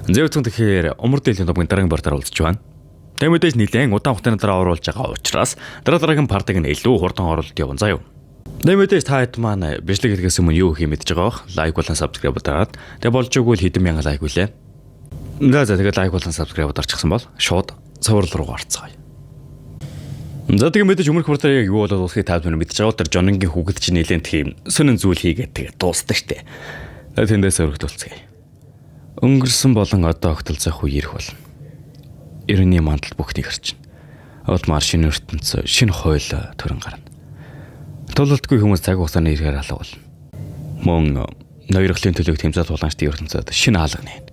Зэвцэн тэгэхээр умар дээлийн номын дараагийн part аар уулзч байна. Тэгээ мэдээж нэлээд удаан хугацааны дараа оруулж байгаа учраас дараа дараагийн part ыг нь илүү хурдан оруулалт явна заа юу. Тэгээ мэдээж та хэд маань бичлэг хийхээс өмнө юу хийх мэдж байгаа бох. Like болон subscribe дараад тэгээ болж өгвөл хэдэн мянган like үлээ. За за, тэгээд like болон subscribe дарчихсан бол шууд цуврал руу орцгоё. За, тэгээ мэдээж өмнөх part аар яг юу болоод дуусахыг та бүхэн мэдж байгаа. Тэр Жононгийн хүүхэд чинь нэлээд тийм сонин зүйл хийгээд тэгээ дуустдаг штэ. Тэгээ тэндээс өргөдүүлцгээе. Өнгөрсөн болон одоо огтолцоох үе ирэх болно. Иргэний мандал бүхнийг харчна. Улмаар шинэ ертөнц, шинэ хууль төрөн гарна. Тулалдгүй хүмүүс цаг хугацааны ирэхээр алга болно. Мөн ноёрхлын төлөөг тэмцээн тулаанчдын ертөнцөд шинэ алга нээн.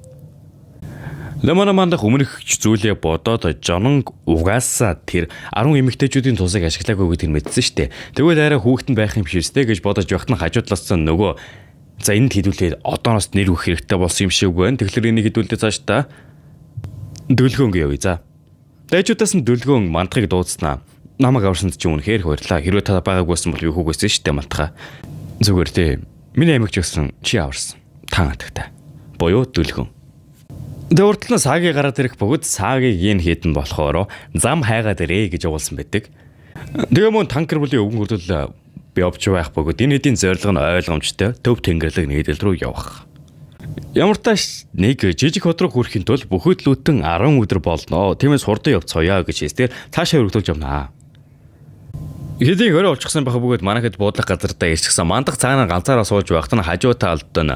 Лемона мандах өмнөх зүйлээ бодоод Жононг угаасаа тэр 10 эмэгтэйчүүдийн тусыг ашиглаагүй гэдгийг мэдсэн штэ. Тэгвэл арай хүүхэд нь байх юм шиг өстэй гэж бодож явахт нь хажуу талаас нь нөгөө за энд хэдүүлээ одооноос нэр өгөх хэрэгтэй болсон юм шиг байна. Тэгэхээр энийг хэдүүлээ цаашдаа дөлгөөнг явъя за. Дайчудаас нь дөлгөөн мандахыг дуудснаа. Намайг аварсанд чи үнэхээр их баярлаа. Хэрвээ та байгаагүйсэн бол юу хүүгээсэн штэ мантахаа. Зүгээр тий. Миний амигч гэсэн чи аварсан. Та хатагтай. Буюу дөлгөөн. Тэгээ урд нь Саги гараад ирэх бөгөөд Сагийг энэ хідэн болохоор зам хайгаад ирээ гэж явуулсан байдаг. Тэгээ мөн танкер бүлийн өвгөн хүртэл явж байх бөгөөд энэ хэдийн зорилго нь ойлгомжтой, төв тэнгэрлэг нийтлэл рүү явах. Ямар тааш нэг жижиг хот руу хүрэхин тулд бүхэд лүтэн 10 өдөр болно. Тиймээс хурдан явцгаая гэж хэлсээр цаашаа өргөдүүлж явнаа. Хэдийн өрөө олчихсан байх бөгөөд манайхад буудлах газартаа ирчихсэн. Мандах цаанаа ганцаараа сууж байхад нь хажуу талд нь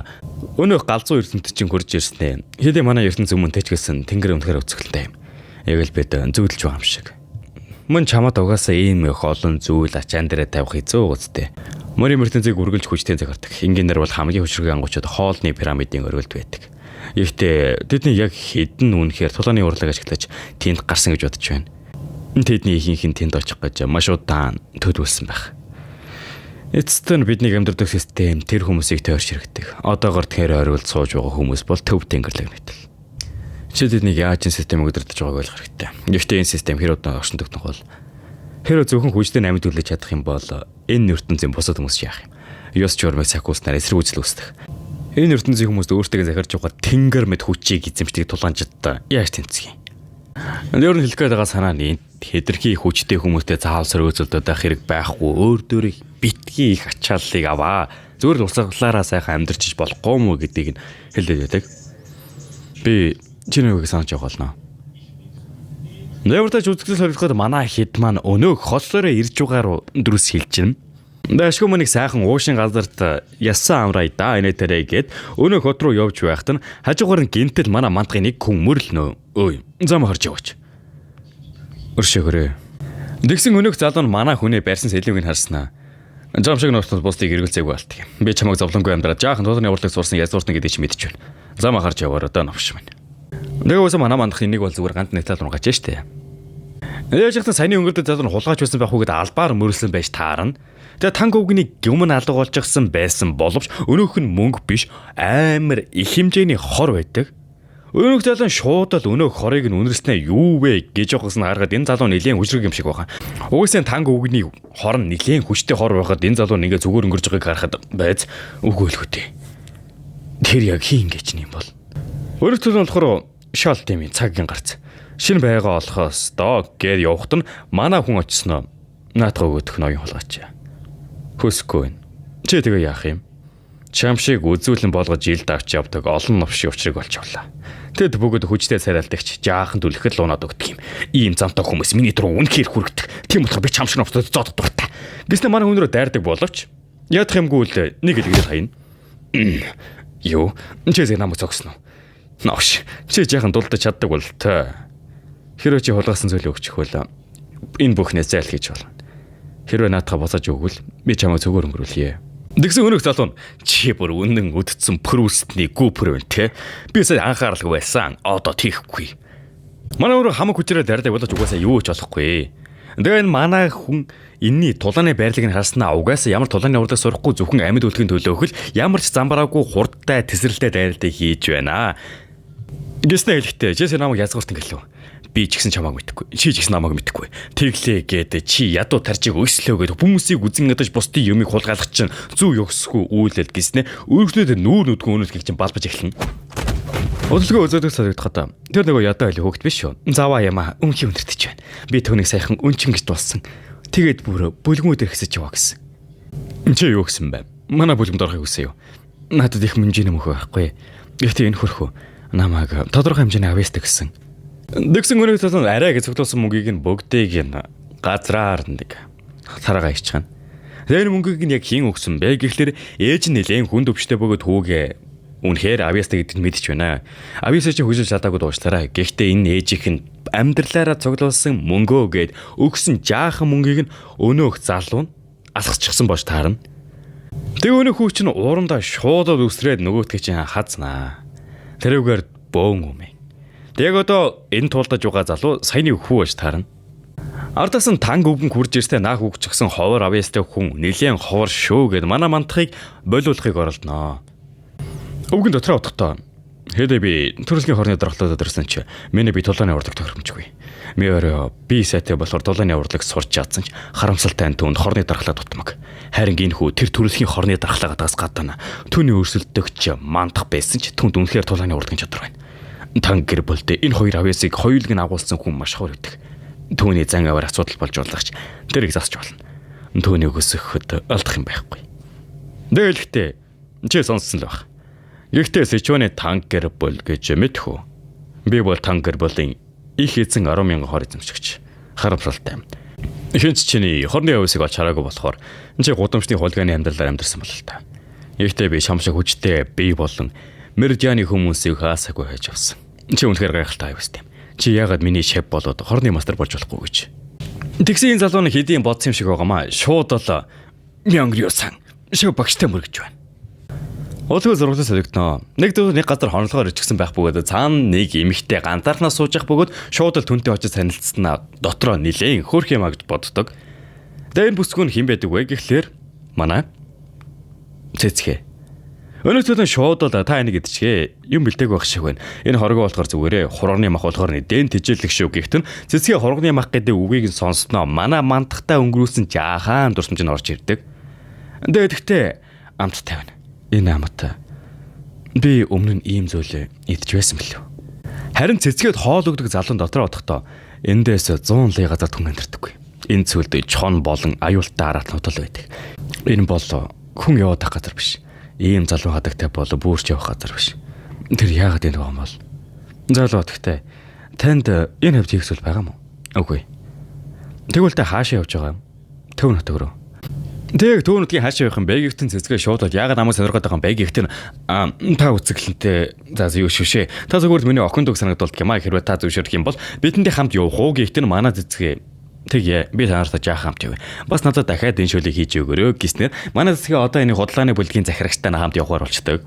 өнөөх галзуу ертөнцийн чинь хурж ирсэн. Хэдийн манай ертөнц өмнө тэжгэлсэн тэнгэр үнэхээр үзэсгэлэнтэй юм. Яг л бид зүудэлж байгаа юм шиг. Мөн чамд угаасаа ийм их олон зүйл ачаан дээрээ тавих хэцүү үсттэй. Мөрийн ертөнцийг үргэлж хүчтэй захирдаг. Энгийнээр бол хамгийн хүчрхэг ангуучууд хоолны пирамидын өргөлд байдаг. Гэхдээ тэдний яг хэдэн үнэхээр тулааны урлаг ашиглаж тэнд гарсан гэж бодож байна. Тэдний ихэнх нь тэнд очих гэж маш удаан төлөвлөсөн байх. Эцэст нь бидний амьдардаг систем тэр хүмүүсийг тойрч хэрэгдэг. Одоогор тэр оргилд сууж байгаа хүмүүс бол төв тэнгэрлэг нийтлэл. Чи тэднийг яаж энэ системийг удирдах байгааг ойлгох хэрэгтэй. Гэхдээ энэ систем хэр удаан оршин тогтнох бол, хэрвээ зөвхөн хүчтэй амьд хүлээж чадах юм бол энэ ертөнцийн бусад хүмүүс яах юм? Ёс журмыг сахиулснаар эсрэг үзэл үүсдэх. Энэ ертөнцийн хүмүүст өөртөө захирч байгаа тэнгэр мэд хүчийг эзэмшдэг тулаанчдаа яаж тэмцэх юм? Ер нь хэлэх гээд байгаа санаа нь хэтэрхий хүчтэй хүмүүстэй заавал сөрөөцөлдөд байх хэрэг байхгүй. Өөр дөрийг битгий их ачааллыг аваа. Зүгээр л урсгалаараа сайхан амьдрчиж болохгүй мүү гэдгийг нь хэлээд байдаг. Би чиний үгийг санаж явах болно. Нэрвэртэж үзэгдэл хоригдоход манай хэд маань өнөөх холлоороо ирж байгаа руу дүрс хэлж байна. Дэшгүй мөнийг сайхан уушин газарт яссан амраа да инээ тэрэ гэд өнөөх хот руу явж байхад нь хажуугаар нь гинтэл манай мандахын нэг хүн мөрлөнө. Өөй, зам харж яваач. Өршөөгөрөө. Тэгсэн өнөөх залуу нь манай хүнээ барьсан сэлүүг нь харснаа. Жам шиг нуртал бусдыг эргэлзээгүй болтго. Би чамайг зовлонгүй амьдраад жаахан тулгын явуулдаг сурсан язгууртна гэдгийг чи мэдэж байна. Зам харж яваараа да новш минь. Тэгээ үсэн манай мандах энийг бол зүгээр ганц нэг тал руу гачаа штэ. Яаж яхад саяны өнгөрдөг залуу нь хулгайч байсан байх уу гэд албаар мөрлсөн байж таарна. Тэгээ танк өвгний гүм нь алга болчихсон байсан боловч өнөөх нь мөнгө биш, амар их хэмжээний хор байдаг. Өнөөх залуу шууд л өнөөх хорыг нь үнэрснээ юу вэ гэж явахсан харахад энэ залуу нэлээд хүчрэг юм шиг байгаа. Угаасаа танк өвгний хор нь нэлээд хүчтэй хор байхад энэ залуу ингээ зүгээр өнгөрж байгааг харахад байз үгүй л хөтэй. Тэр яг хин ингэж юм бол. Өөрөөр хэлбэл болохоор шал тийм цагийн гарц. Шинэ байгаа олохоос доо гэж явахт нь манай хүн очсноо наатгаа өгөх ноён хулгайч. Хөсөхгүй байна. Чи тэгээ яах юм? Чам шиг үзүүлэн болгож илд авч явдаг олон новшийн учрыг олж авлаа. Тэд бүгд хүчтэй царайлдагч жаахан түлхэхэд л унаад өгдөг юм. Ийм замтай хүмүүс миний дуруу үнэхээр хүрэгдэг. Тийм болохоор би чам шиг новштой зодох дуртай. Гэснээр манай хүн рүү дайрдаг боловч ядах юмгүй л нэг л хэлээд хаяна. Юу? Чи зэ намайг зогсно. Новш. Чи жаахан дулдаж чаддаг бол тэ. Хэрвээ чи хулгайсан зүйлийг өгчих бол энэ бүхнээс зайлхийж болно. Хэрвээ наадхаа буцааж өгвөл би чамайг цөгөөр өнгөрүүлье. Тэгсэн өнөөх залуу нь чи бүр үнэн үдцэн пүрүстний гүпэр байна те. Би сая анхааралгүй байсан. Одоо тийхгүй. Манай өөрөө хамаг хүчрээ дайрдаг болож угаасаа юу ч болохгүй. Тэгээ энэ манай хүн энэний тулааны байрлалыг нь харснаа угаасаа ямар тулааны урлаг сурахгүй зөвхөн амьд үлдэхин төлөөх л ямар ч замбараагүй хурдтай тесрэлтэй дайралтыг хийж байна. Гэснэ хэлэхдээ чи намайг язгууртан гэлөө. Би ч гэсэн чамааг мэдэхгүй. Чи ч гэсэн намайг мэдэхгүй. Тэглээ гээд чи ядуу таржиг өслөө гээд хүмүүсийг үзэн ядаж бусдын юмыг хулгайлах чинь зүү ёсгүй үйлдэл гэснэ. Өөрчлөлт нүүр нүдгэн өнөөлхийг чинь балбаж эхэлнэ. Удалгүй үзүүлэх санагдахад тэр нөгөө ядаа хэл хөөгт биш шүү. Заваа ямаа өмхий өндөртөж байна. Би түүнийг саяхан өнчин гэж дуулсан. Тэгээд бүр бүлгэн өдөр хэсэж яваа гэсэн. Чи юу гэсэн бэ? Манай бүлгэнд орохыг хүсэв юу? Надад их хэмжээний мөнхөө байхгүй. Гэхдээ энэ хөрхөө намайг тодорхой хэмжээний авьяастай гэсэн. Тэгсэн өнөөх тулан арай гэж цуглуулсан мөнгийг нь бүгдийг нь газраар нэг тараагаа ичхана. Тэр мөнгийг нь яг хэн өгсөн бэ гэхлээр ээж нь нэлээд хүнд өвчтэй бөгөөд хүүгээ үнэхээр авьяастай гэдгийг мэдэж байна. Авьяасаа чи хүсэж чадаагүй дуушлаарай. Гэхдээ энэ ээжийнх нь амьдралаараа цуглуулсан мөнгөө гээд өгсөн жаахан мөнгийг нь өнөөх залуу нь алхасчихсан болж таарна. Тэг өнөөх хүү чинь уурандаа шууд үсрээд нөгөөтгөө чинь хазнаа. Тэрүүгээр бөөн умээ. Тэг одоо энэ туулдаж байгаа залуу саяны хүү болж таарна. Ардаас нь танг өвгөн хурж ирсээ наах үгчихсэн ховор авьяастай хүн нэлээд ховор шүү гэд манай мандахыг болиулахыг оролдоно. Өвгөн дотроо утгатай. Хэдэ би төрөлхийн хорны дархлаад ирсэн чи миний би тулааны урдлаг тохиромжгүй. Би өөрөө би сайтай болохоор тулааны урдлаг сурч чадсан ч харамсалтай нь түүнд хорны дархлаа дутмаг. Харин гин хүү тэр төрөлхийн хорны дархлаагаас гадна түүний өрсөлдөгч мандах байсан ч түүнд үнэхээр тулааны урлагийн чадвар байна. Тан гэр бүлдээ энэ хоёр авьяасыг хоёулыг нь агуулсан хүн маш ховор өгдөг. Түүний зан аваар асуудал болж болох ч тэрийг засч болно. Түүнийг өсгөхөд алдах юм байхгүй. Дэлхтээ чи сонссон л байх. Гэхдээ Сичуаны танк гэр бүл гэж мэдэх үү? Би бол танк гэр бүлийн их эзэн 10 мянган хор эзэмшигч. Харамсалтай. Хинч чиний хорны явсыг олж хараагүй болохоор чи гудамжны хулгайны амьдралаар амьдарсан бол л та. Гэхдээ би шам шиг хүчтэй бие болон Меридианы хүмүүсийг хаасаагүй хайж авсан. Чи үнэхээр гайхалтай авьяастай. Чи яагаад миний шеф болоод хорны мастер болж болохгүй гэж. Тэгсэн энэ залуу нь хэдийн бодсон юм шиг байгаамаа. Шууд л Мянгриосан шеф багштай мөргөж байна. Улгүй зураглал солигдоно. Нэг дүү нэг газар хонолгоор ичгсэн байх бөгөөд цаана нэг эмэгтэй ганцаархнаа сууж явах бөгөөд шууд л түнтэй очиж танилцсанаа дотроо нилээн хөөрх юм а гэж боддог. Тэгээ энэ бүсгүй нь хэн байдаг вэ гэхлээр манай цэцгээ. Өнөөдөр нь шууд л та энийг идчихээ. Юм бэлдээг байх шиг байна. Энэ хоргоо болохоор зүгээрээ хурганы мах болохоор нэгэн тэжээлэг шүү гихт нь цэцгээ хурганы мах гэдэг үгийг нь сонссноо манай мандахтай өнгөрүүлсэн жаахан дурсамж нь орж ирдэг. Тэгээ тэгтээ амттай байна. Энэ амт би өмнө нь ийм зүйлээ идэж байсан билүү. Харин цэцгээд хоол өгдөг залуун дотор одохдоо эндээс 100 лей газар түн амьдэрдэггүй. Энэ зүйлд чон болон аюултай араатнууд л байдаг. Энэ бол хүн яваад байх газар биш. Ийм залуу хадагтай бол бүрч явах газар биш. Тэр яагаад энэ байгаа юм бол? Залуу тэгтээ танд энэ хавьд хийх зүйл байгаа мó? Үгүй. Тэгвэл та хаашаа явж байгаа юм? Төв нутаг руу. Тэг төв нутгийн хаашаа явах юм бэ гихтэн цэцгээ шууд бол яагаад намайг сонирхоод байгаа юм бэ гихтэн та үцэглэнтэй за юу шүшээ. Та зүгээр л миний охин дүүг санагдуулдаг юм а хэрвээ та зөвшөөрөх юм бол бидэнтэй хамт явах уу гихтэн манай цэцгээ тэгье би та нартай жаахан хамт явъя. Бас надад дахиад энэ шөлийг хийж өгөөрэй гэснээр манай цэцгээ одоо энэ худлааны бүлгийн захирагчтай хамт явахаар болчдөг.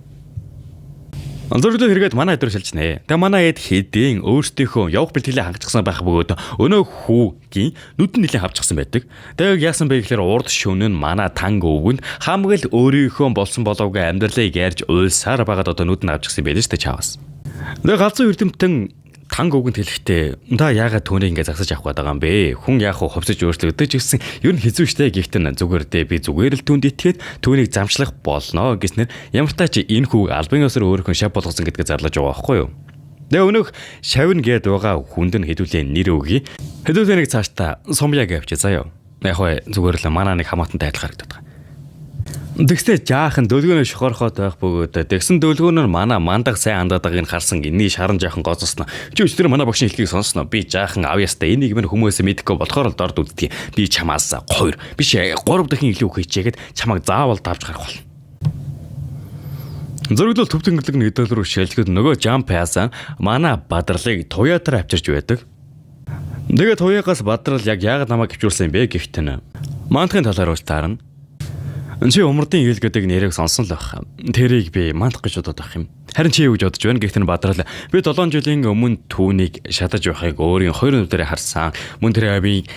Зөрөгдөө хэрэгэд манай эд рүү шилжнэ. Тэгээ манай эд хэдийн өөрсдийнхөө явах бэлтгэлээ хангацсан байх бөгөөд өнөө хүүгийн нүдэн нэлээд хавчихсан байдаг. Тэгээ яасан бэ гэхээр урд шөнө нь манай танг өвгөнд хамаг л өөрийнхөө болсон боловгүй амьдралыг ярьж уйлсаар байгаад одоо нүд нь авчихсан байлээ шүү дээ чаваас. Тэгээ галзуу эрдэмтэн танг өвгөнд хэлэхдээ та яагаад түүнийг ингэ загсаж авах гээд байгаа юм бэ? Хүн яах вэ хувьсаж өөрчлөгдөж ирсэн. Ер нь хэзүү штэ гихтэн зүгээр дээ би зүгээр л түүнд итгээд түүнийг замчлах болно гэснээр ямар тач энэ хүүг албан ёсоор өөрийнхөө шав болгосон гэдгээ зарлаж байгаа байхгүй юу? Тэгээ өнөөх шавна гээд байгаа хүнд нь хэдүүлээ нэр өгье. Хэдүүлээ нэг цаашдаа сумья гэвч заяа. Яг хөө зүгээр л манай нэг хамаатантай адилхан харагдаад байгаа. Тэгснэ жаахан дөлгөөнөө шохорхоод байх бөгөөд тэгсэн дөлгөөнөөр манай мандах сайн хандаад байгааг нь харсан энэний шаран жаахан гоцосноо. Чи өчтөр манай багшийн хэлхийг сонссноо. Би жаахан авьяастай энийг минь хүмүүсээ мэдэхгүй болохоор л дорд үздэг. Би чамаас 2 биш 3 дахин илүү хийчээгээд чамайг заавал давж гарах болно. Зөрөглөл төв тэнгэрлэг нэгдэл рүү шилжихэд нөгөө жам пясан манай бадрлыг туяатар авчирч байдаг. Тэгээ туягаас бадрал яг яагаад намайг өвчүүлсэн юм бэ гихтэн. Мандахын талаар ууч таарна. Чи умардын ил гэдэг нэрийг сонсон л байх. Тэрийг би мандах гэж бодоод байх юм. Харин чи юу гэж бодож байна гихтэн бадрал би 7 жилийн өмнө түүнийг шатаж байхыг өөрийн хоёр нүдэрээ харсан. Мөн тэр авийг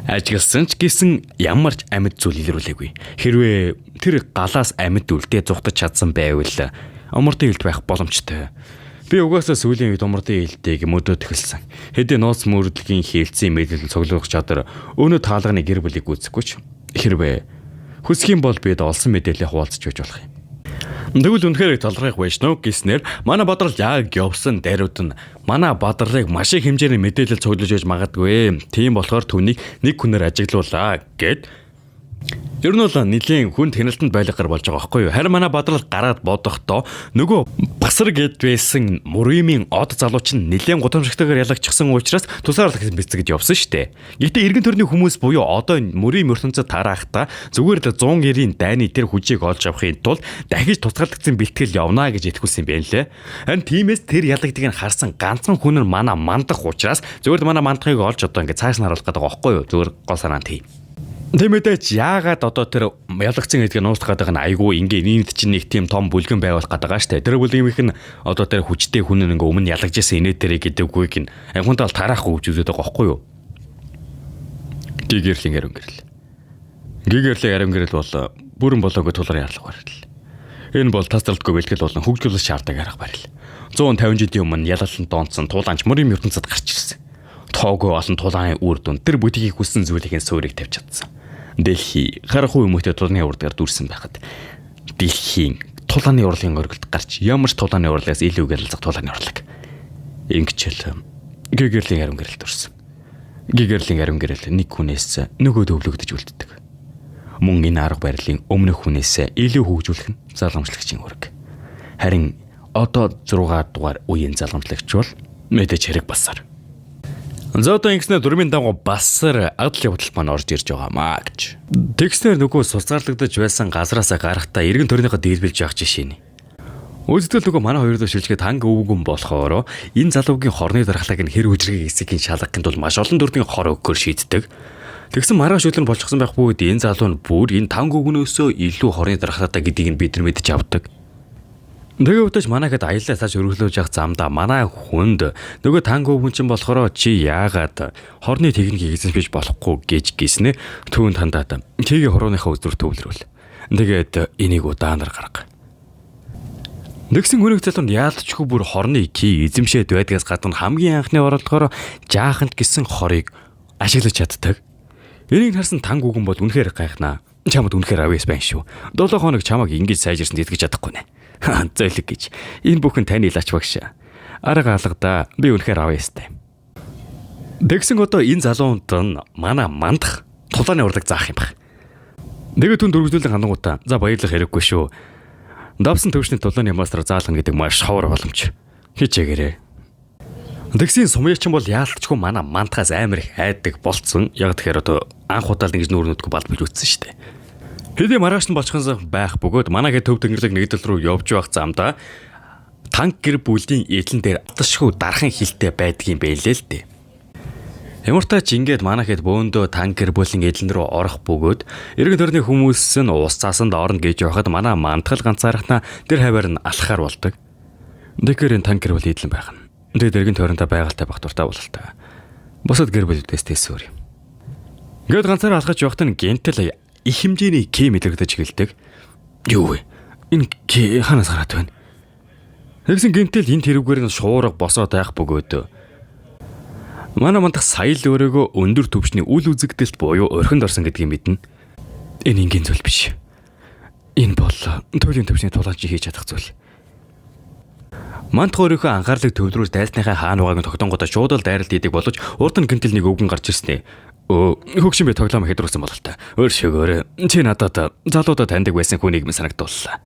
ажигласан ч гэсэн ямар ч амьд зүйл илрүүлээгүй. Хэрвээ тэр галаас амьд үлдээ зугтаж чадсан байвал умардын илд байх боломжтой. Би угаасаа сүүлийн үед умардын илтийг мөдөөд эхэлсэн. Хэдий нууц мөрдлөгийн хилцийн мэдээлэл цуглуулах чадвар өнөө таалганы гэр бүлийг гүйцэхгүй ч хэрвээ хүсэх юм бол бид олсон мэдээлэлээ хуваалцаж байж болох юм. Тэгвэл үнэхээр их талархах байж нөө гэснээр манай Бадрал яг явсан даруйд нь манай Бадралыг маш их хэмжээний мэдээлэл цуглуулж байж магадгүй. Тийм болохоор түүнийг нэг хүнээр ажиглуулаа гэд. Ер нь бол нэлийн хүн хяналтанд байлгаар болж байгаа байхгүй юу. Харин манай Бадрал гараад бодохдоо нөгөө Басар гэд байсан Мурымын од залуу чинь нэлийн гудамжигтайгаар ялагчсан учраас тусгаарлах гэсэн бэлтгэж явсан шүү дээ. Гэхдээ эргэн тойрны хүмүүс буюу одоо Мурим ертөнцөд тараахта зүгээр л 190-ийн дайны тэр хүчийг олж авахын тулд дахиж тусгаарлагдсан бэлтгэл явна гэж итгүүлсэн юм байна лээ. Харин тиймээс тэр ялагдгийг нь харсан ганцхан хүн нь манай Мандах учраас зүгээр л манай Мандахыг олж одоо ингээд цааш нь харуулах гэдэг байгаа байхгүй юу. Зүгээр гол санаа нь тийм. Тэг мэдээж яагаад одоо тэр ялгцсан гэдгийг нууцлах гэдэг нь айгүй ингээ нийт чинь нэг тийм том бүлгэн байгуулах гэдэг байгаа штэ. Тэр бүлгийнх нь одоо тэр хүчтэй хүн ингээ өмнө ялгаж исэн инээ тэрэ гэдэг үгийг нь анхундаа л тараахгүй гэж үзээд байгаа байхгүй юу? Гигэрлийн ариун гэрэл. Гигэрлийн ариун гэрэл бол бүрэн болоогүй тулрын ярлага барил. Энэ бол тас талдгүй бэлтгэл болон хөгжүүлэлт шаарддаг арга барил. 150 жилийн өмнө ялалтанд донцсон тулаанч мөрийн ертөнцид гарч ирсэн. Тоогүй олон тулааны үр дүн тэр бүдгийг хүссэн зүйлийн суурийг тавьж чадсан. Дэлхий харахгүй хүмүүстээ тулааны урдгаар дүүрсэн байхад дэлхийн тулааны урлагийн оргилд гарч ямар ч тулааны урлагаас илүү гэрэлзэх тулааны урлаг. Ингэчэл Гэгэрлийн ариун гэрэл төрсөн. Гэгэрлийн ариун гэрэл нэг хүнээс нөгөө төвлөгдөж үлддэг. Мөн энэ арга барилын өмнөх хүнээс илүү хөгжүүлэх нь залгамжлагчийн үүрэг. Харин одоо 6 дугаар үеийн залгамжлагч бол мэдээж хэрэг басар. За одоо ингэснээр дөрмийн дагуу басар адал явдал маань орж ирж байгаамаа гэж. Тэгснээр нөгөө суцгаарлагдаж байсан газраасаа гарахдаа эргэн тойрныхоо дийлбэлж явах жишээ нэ. Үйлдэл нөгөө манай хоёр дахь шилжихэд танг өвгөн болохоор энэ залуугийн хорны дархлааг нь хэр хүчрхэг хэсгийг шалгахын тулд маш олон төрлийн хор өгөхөөр шийддэг. Тэгсэн маргааш өдөр нь болчихсон байх бөгөөд энэ залуу нь бүр энэ танг өвгөнөөсөө илүү хорны дархлаатай гэдгийг нь бид нар мэдэж авдаг. Тэгээ үдэж манайхад аяллаа цааш өргөлөөж явах замдаа манай хүнд нөгөө танг өвгөн чинь болохоор чи яагаад хорны техникийг эзэмшиж болохгүй гэж гиснэ түүнд хандаад чигийн хорооныхаа өдрөөр төвлөрүүл. Тэгээд энийг удаанаар гарга. Нэгсэн хүнийг залуунд яалтчгүй бүр хорны ки эзэмшээд байдгаас гадна хамгийн анхны орлогоор жааханд гисэн хорыг ашиглаж чаддаг. Энийг харсан танг үгэн бол үнэхээр гайхнаа. Чамд үнэхээр авьяас байна шүү. 7 хоног чамайг ингэж сайжирсан итгэж чадахгүй нэ. Зөөлөг гэж. Энэ бүхэн таны лач багш. Арга алгадаа. Би үнэхээр авьяастай. Тэгсэн одоо энэ залуунд нь манай мандах тулааны урлаг заах юм баг. Тэгээд түн дөрвөлдүүлэн хандангуудаа за баярлах хэрэггүй шүү. Давсан төвшний тулааны мастер заалгана гэдэг маш ховор боломж. Хичээгээрэй. Тэгсийн сумьяачин бол яалтчгүй манай мандахаас амар их айдаг болцсон. Яг тэгэхээр одоо анх удаа л ингэж нүүр нүдгүй балбалж үтсэн шүү дээ. Хэдий маргааш нь болчихсон байх бөгөөд манай хэд төв тэнгэрлэг нэгдэл рүү явж байх замдаа танк гэр бүлийн эдлэн дээр атшгүй дархан хилтэй байдгийн байлээ л дээ. Ямар тач ингээд манай хэд бөөндөө танк гэр бүлийн эдлэн рүү орох бөгөөд эргэн тойрны хүмүүс нь ус цаасанд орно гэж явахад манай мандахал ганцаархнаа тэр хаваар нь алхахаар болдог. Тэгэхээр энэ танк гэр бүл эдлэн байх нь. Тэгээд эргэн тойрондоо байгальтай байх дуртай бололтой. Бусад гэр бүлүүдээс тэсвэр юм. Ингээд ганцаараа алхаж явахад нь гэнтэл их хэмжээний ки мэдрэгдэж эхэлдэг. Юу вэ? Энэ ки ханаас гараад байна? Тэгсэн гэнтэл энэ тэрүүгээр нь шуурга босоод байх бөгөөд манай мандах сая л өөрөөгөө өндөр түвшний үл үзэгдэлт буюу орхинд орсон гэдгийг мэднэ. Энэ энгийн зүйл биш. Энэ бол туйлын түвшний тулаанч хийж чадах зүйл. Мандах өөрийнхөө анхаарлыг төвлөрүүлж дайсныхаа хаана байгааг нь тогтонгуудаа шууд л дайралт хийдэг боловч урд нь гэнтэл нэг өвгөн гарч ирсэн. Хөгшин би тоглоом хэдрүүлсэн бололтой. Өөр шигөөрэ. Чи надад залуудаа таньдаг байсан хүнийг минь санагдууллаа.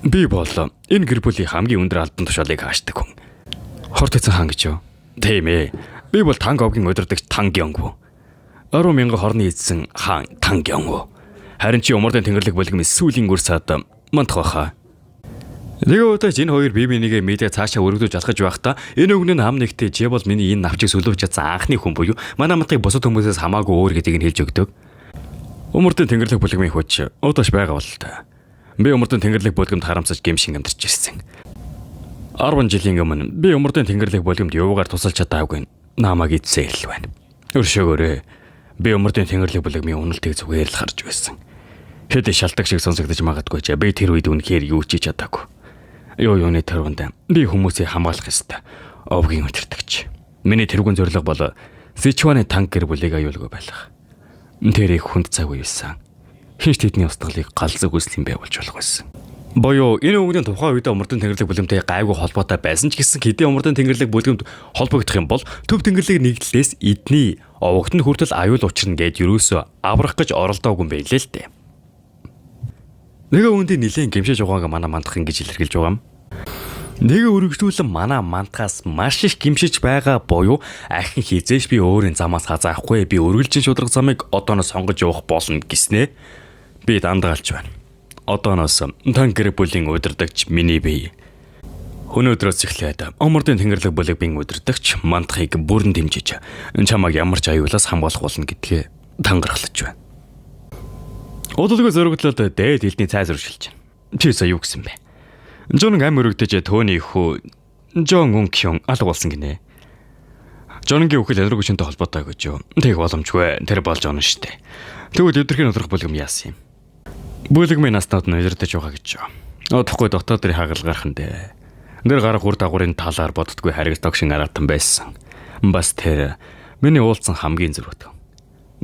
Би бол энэ гэр бүлийн хамгийн өндөр албан тушаалыг хаашдаг хүн. Хорт эзэн хаан гэж юу? Тийм ээ. Би бол Танг овгийн удирдагч Танг Ёнгву. 10,000 хорны эзэн хаан Танг Ёнгву. Харин чи умардын тэнгэрлэг бүлгэм сүүлийн үр сад мандах байхаа. Тэгээ удаач энэ хоёр бие бинийгээ мэдээ цаашаа өргөдөж алхаж байхдаа энэ өгнө нь хам нэгтээ чи бол миний энэ навчийг сүлөвч чадсан анхны хүн буюу манай мантыг бусад хүмүүсээс хамаагүй өөр гэдгийг нь хэлж өгдөг. Умардын тэнгэрлэг бүлгмийн хүч удаач байгаа бололтой. Би умардын тэнгэрлэг бүлгэмд харамсаж гэмшин амьдарч ирсэн. 10 жилийн өмнө би умардын тэнгэрлэг бүлгэмд юугаар тусалж чадаагүй намайг эцсээ ил байна. Өршөөгөөрэй. Би умардын тэнгэрлэг бүлгмийн үнэлтийг зүгээр л харж байсан. Хэд шалтгаан шиг сонсогдож магадгүй ч би тэр үед үнэхээр юу ч хийж чадаагүй. Юуны тэрвэнд би хүмүүсийг хамгаалах ёстой. Овгийн өдөртөгч. Миний тэргүүн зорилго бол Сичуаны танк гэр бүлийг аюулгүй байлгах. Тэр их хүнд цаг үе байсан. Хинч тэдний устгалыг галзуу хүсэл юм байгуулж болох байсан. Боёо энэ өвгөний тухайн үед Умардын Тэнгэрлэг бүлэмтэй гайгүй холбоотой байсан ч гэсэн хэдий Умардын Тэнгэрлэг бүлгэмд холбогдох юм бол Төв Тэнгэрлэг нэгдлээс эдний овогт нь хүртэл аюул учирна гэд юусоо аврах гэж оролдоогүй юм байлээ л дээ. Нэгэ үүндээ нилээн гимшиж байгааг манай мандах ингэж илэрхийлж байгаа юм. Нэгэ өргөжлүүлэн манай мандахаас маш их гимшиж байгаа буюу ахин хизээш би өөрийн замаас хазаахгүй, би өргөлжин шударга замыг одооноос сонгож явах болно гэснээ би дандаа алж байна. Одооноос тан гэр бүлийн удирдагч миний бие. Өнөөдрөөс эхлээд Омордын Тэнгэрлэг бүлэг бин удирдагч мандахыг бүрэн дэмжиж чамайг ямар ч аюулаас хамгаалах болно гэдгээ тангархлаж байна. Удалгүй зөрөгдлөлд дээд хэлний цай зуршилж байна. Чи сая юу гэсэн бэ? Жонг ам өргөдөж төөний хүү Жон Үн Кюн алга болсон гинэ. Жонгийн үхэл ядраг хүчинтэй холбоотой гэж юу? Тэг боломжгүй. Тэр болж онно штэ. Тэгвэл өдрхийн өдрөх бүлгэм яасан юм? Бүлгмийн наснууд нь удирдах байгаа гэж юу? Одохгүй дотоод дэр хагалгархан дээ. Тэр гарах үр дагаврын талаар боддгүй хариг догшин аратан байсан. Бас тэр миний уулзсан хамгийн зөрүүт.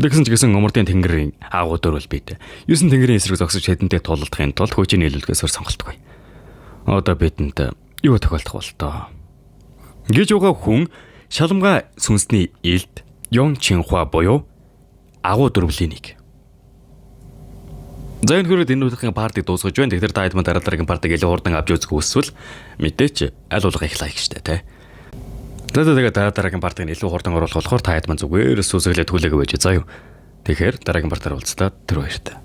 Тэгсэн ч гэсэн Умардын тэнгэрийн агуу дөрвөл бид. 9 тэнгэрийн эсрэг зогсож хэдэнтэй тулалдахын тулд хүчийг нийлүүлэхээс өөр сонголтгүй. Одоо бидэнд юу тохиолдох бол тоо? Гэж байгаа хүн шаламга сүнсний илд Йон Чинхуа буюу агуу дөрвлийн нэг. За энэ хүрээд энэ удаагийн part ыг дуусгаж байна. Тэгэхээр та хэд мань дараа дараагийн part ыг илүү хурдан авч үзэх хүсвэл мэдээч аль болох их like штэ тэ. За за тэгээд дараа дараагийн part ыг илүү хурдан оруулах болохоор та хэд мань зүгээр сүсгэлээ түлээгээ байж заа юу. Тэгэхээр дараагийн part аар уулзлаа. Тэр баяртай.